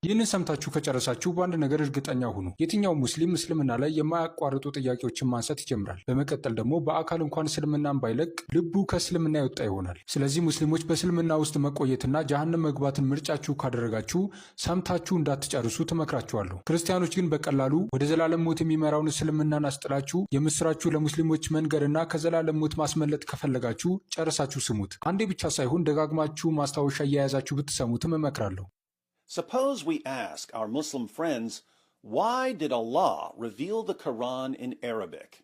ይህንን ሰምታችሁ ከጨረሳችሁ በአንድ ነገር እርግጠኛ ሁኑ። የትኛው ሙስሊም እስልምና ላይ የማያቋርጡ ጥያቄዎችን ማንሳት ይጀምራል። በመቀጠል ደግሞ በአካል እንኳን እስልምናን ባይለቅ ልቡ ከእስልምና የወጣ ይሆናል። ስለዚህ ሙስሊሞች በእስልምና ውስጥ መቆየትና ጀሃነም መግባትን ምርጫችሁ ካደረጋችሁ ሰምታችሁ እንዳትጨርሱ ትመክራችኋለሁ። ክርስቲያኖች ግን በቀላሉ ወደ ዘላለም ሞት የሚመራውን እስልምናን አስጥላችሁ የምስራችሁ ለሙስሊሞች መንገርና ከዘላለም ሞት ማስመለጥ ከፈለጋችሁ ጨርሳችሁ ስሙት። አንዴ ብቻ ሳይሆን ደጋግማችሁ ማስታወሻ እየያዛችሁ ብትሰሙትም እመክራለሁ። Suppose we ask our Muslim friends, why did Allah reveal the Quran in Arabic?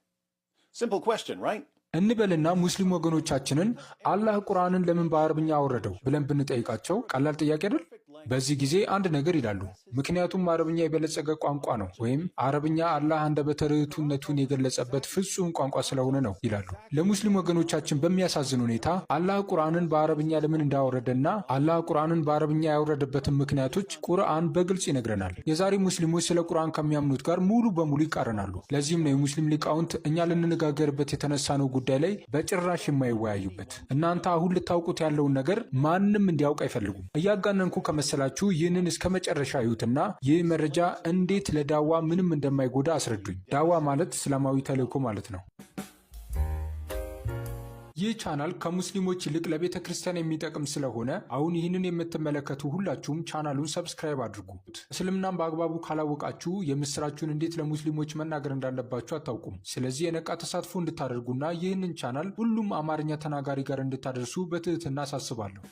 Simple question, right? እንበልና ሙስሊም ወገኖቻችንን አላህ ቁርአንን ለምን በአረብኛ አወረደው ብለን ብንጠይቃቸው ቀላል ጥያቄ አይደል? በዚህ ጊዜ አንድ ነገር ይላሉ። ምክንያቱም አረብኛ የበለጸገ ቋንቋ ነው፣ ወይም አረብኛ አላህ አንደበተ ርቱዕነቱን የገለጸበት ፍጹም ቋንቋ ስለሆነ ነው ይላሉ። ለሙስሊም ወገኖቻችን በሚያሳዝን ሁኔታ አላህ ቁርአንን በአረብኛ ለምን እንዳወረደና አላህ ቁርአንን በአረብኛ ያወረደበትን ምክንያቶች ቁርአን በግልጽ ይነግረናል። የዛሬ ሙስሊሞች ስለ ቁርአን ከሚያምኑት ጋር ሙሉ በሙሉ ይቃረናሉ። ለዚህም ነው የሙስሊም ሊቃውንት እኛ ልንነጋገርበት የተነሳነው ጉዳይ ላይ በጭራሽ የማይወያዩበት። እናንተ አሁን ልታውቁት ያለውን ነገር ማንም እንዲያውቅ አይፈልጉም። እያጋነንኩ ከመሰላችሁ ይህንን እስከ መጨረሻ እዩትና ይህ መረጃ እንዴት ለዳዋ ምንም እንደማይጎዳ አስረዱኝ። ዳዋ ማለት እስላማዊ ተልእኮ ማለት ነው። ይህ ቻናል ከሙስሊሞች ይልቅ ለቤተ ክርስቲያን የሚጠቅም ስለሆነ አሁን ይህንን የምትመለከቱ ሁላችሁም ቻናሉን subscribe አድርጉ። እስልምናን በአግባቡ ካላወቃችሁ የምስራችሁን እንዴት ለሙስሊሞች መናገር እንዳለባችሁ አታውቁም። ስለዚህ የነቃ ተሳትፎ እንድታደርጉና ይህንን ቻናል ሁሉም አማርኛ ተናጋሪ ጋር እንድታደርሱ በትህትና አሳስባለሁ።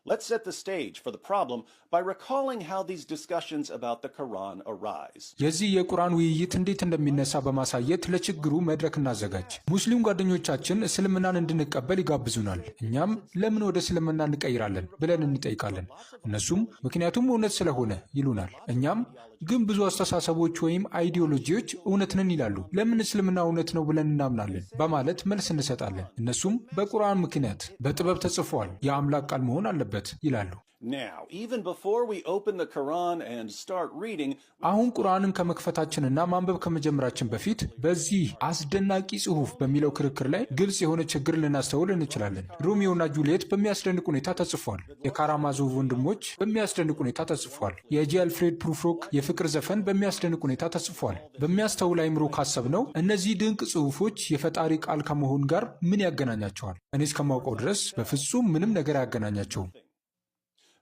Let's set the stage for the problem by recalling how these discussions about the Quran arise. የዚህ የቁርአን ውይይት እንዴት እንደሚነሳ በማሳየት ለችግሩ መድረክ እናዘጋጅ። ሙስሊም ጓደኞቻችን እስልምናን እንድንቀበል ይጋብዙናል። እኛም ለምን ወደ እስልምና እንቀይራለን ብለን እንጠይቃለን። እነሱም ምክንያቱም እውነት ስለሆነ ይሉናል። እኛም ግን ብዙ አስተሳሰቦች ወይም አይዲዮሎጂዎች እውነት ነን ይላሉ። ለምን እስልምና እውነት ነው ብለን እናምናለን በማለት መልስ እንሰጣለን። እነሱም በቁርአን ምክንያት በጥበብ ተጽፏል፣ የአምላክ ቃል መሆን አለበት ይላሉ። Now, even before we open the Quran and start reading, አሁን ቁርአንን ከመክፈታችንና ማንበብ ከመጀመራችን በፊት በዚህ አስደናቂ ጽሑፍ በሚለው ክርክር ላይ ግልጽ የሆነ ችግር ልናስተውል እንችላለን። ሮሚዮና ጁልየት በሚያስደንቅ ሁኔታ ተጽፏል። የካራማዞቭ ወንድሞች በሚያስደንቅ ሁኔታ ተጽፏል። የጂ አልፍሬድ ፕሩፍሮክ የፍቅር ዘፈን በሚያስደንቅ ሁኔታ ተጽፏል። በሚያስተውል አይምሮ ካሰብነው እነዚህ ድንቅ ጽሑፎች የፈጣሪ ቃል ከመሆን ጋር ምን ያገናኛቸዋል? እኔ እስከማውቀው ድረስ በፍጹም ምንም ነገር አያገናኛቸውም።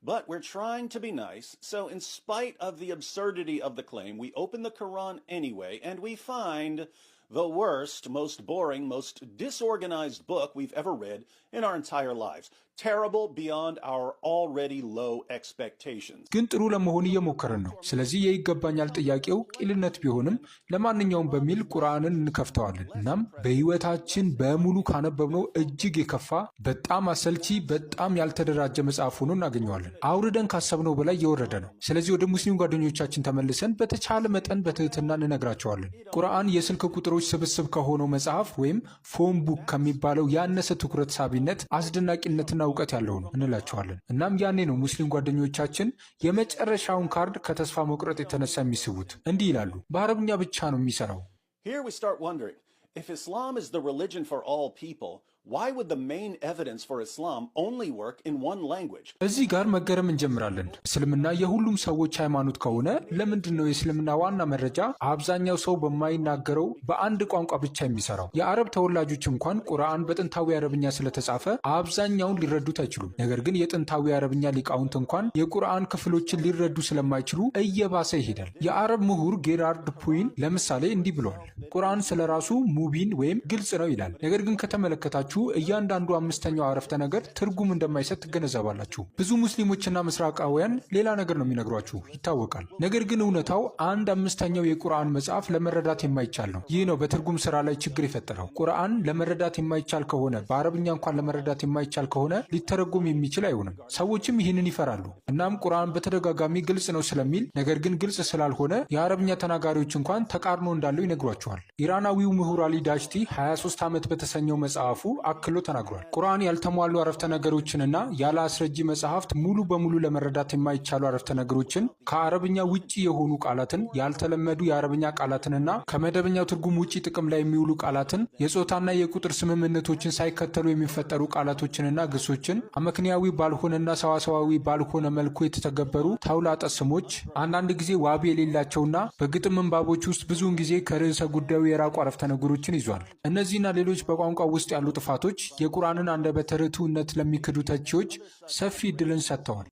But we're trying to be nice, so in spite of the absurdity of the claim, we open the Quran anyway, and we find the worst, most boring, most disorganized book we've ever read in our entire lives. Terrible beyond our already low expectations. ግን ጥሩ ለመሆን እየሞከርን ነው። ስለዚህ የይገባኛል ጥያቄው ቂልነት ቢሆንም ለማንኛውም በሚል ቁርአንን እንከፍተዋለን። እናም በሕይወታችን በሙሉ ካነበብነው እጅግ የከፋ፣ በጣም አሰልቺ፣ በጣም ያልተደራጀ መጽሐፍ ሆኖ እናገኘዋለን። አውርደን ካሰብነው በላይ የወረደ ነው። ስለዚህ ወደ ሙስሊም ጓደኞቻችን ተመልሰን በተቻለ መጠን በትህትና እንነግራቸዋለን። ቁርአን የስልክ ቁጥሮች ስብስብ ከሆነው መጽሐፍ ወይም phone book ከሚባለው ያነሰ ትኩረት ሳቢነት፣ አስደናቂነትና እውቀት ያለው ነው እንላቸዋለን። እናም ያኔ ነው ሙስሊም ጓደኞቻችን የመጨረሻውን ካርድ ከተስፋ መቁረጥ የተነሳ የሚስቡት። እንዲህ ይላሉ፣ በአረብኛ ብቻ ነው የሚሰራው። Here we start wondering, if Islam is the religion for all people, why would the main evidence for Islam only work in one language? እዚህ ጋር መገረም እንጀምራለን። እስልምና የሁሉም ሰዎች ሃይማኖት ከሆነ ለምንድን ነው የእስልምና ዋና መረጃ አብዛኛው ሰው በማይናገረው በአንድ ቋንቋ ብቻ የሚሰራው? የአረብ ተወላጆች እንኳን ቁርአን በጥንታዊ አረብኛ ስለተጻፈ አብዛኛውን ሊረዱት አይችሉም። ነገር ግን የጥንታዊ አረብኛ ሊቃውንት እንኳን የቁርአን ክፍሎችን ሊረዱ ስለማይችሉ እየባሰ ይሄዳል። የአረብ ምሁር ጌራርድ ፑይን ለምሳሌ እንዲህ ብለዋል። ቁርአን ስለ ራሱ ሙቢን ወይም ግልጽ ነው ይላል። ነገር ግን ከተመለከታችሁ እያንዳንዱ አምስተኛው አረፍተ ነገር ትርጉም እንደማይሰጥ ትገነዘባላችሁ። ብዙ ሙስሊሞችና ምስራቃውያን ሌላ ነገር ነው የሚነግሯችሁ ይታወቃል። ነገር ግን እውነታው አንድ አምስተኛው የቁርአን መጽሐፍ ለመረዳት የማይቻል ነው። ይህ ነው በትርጉም ስራ ላይ ችግር የፈጠረው። ቁርአን ለመረዳት የማይቻል ከሆነ፣ በአረብኛ እንኳን ለመረዳት የማይቻል ከሆነ ሊተረጎም የሚችል አይሆንም። ሰዎችም ይህንን ይፈራሉ። እናም ቁርአን በተደጋጋሚ ግልጽ ነው ስለሚል ነገር ግን ግልጽ ስላልሆነ የአረብኛ ተናጋሪዎች እንኳን ተቃርኖ እንዳለው ይነግሯችኋል። ኢራናዊው ምሁር አሊ ዳሽቲ 23 ዓመት በተሰኘው መጽሐፉ አክሎ ተናግሯል። ቁርአን ያልተሟሉ አረፍተ ነገሮችንና ያለ አስረጂ መጽሐፍት ሙሉ በሙሉ ለመረዳት የማይቻሉ አረፍተ ነገሮችን፣ ከአረብኛ ውጪ የሆኑ ቃላትን፣ ያልተለመዱ የአረብኛ ቃላትንና ከመደበኛው ትርጉም ውጪ ጥቅም ላይ የሚውሉ ቃላትን፣ የጾታና የቁጥር ስምምነቶችን ሳይከተሉ የሚፈጠሩ ቃላቶችንና ግሶችን፣ አመክንያዊ ባልሆነና ሰዋሰዋዊ ባልሆነ መልኩ የተተገበሩ ተውላጠ ስሞች፣ አንዳንድ ጊዜ ዋቢ የሌላቸውና በግጥም ምንባቦች ውስጥ ብዙውን ጊዜ ከርዕሰ ጉዳዩ የራቁ አረፍተ ነገሮችን ይዟል። እነዚህና ሌሎች በቋንቋ ውስጥ ያሉ ጥፋቶች የቁርአንን አንደበተ ርቱዕነት ለሚክዱ ተቺዎች ሰፊ ዕድልን ሰጥተዋል።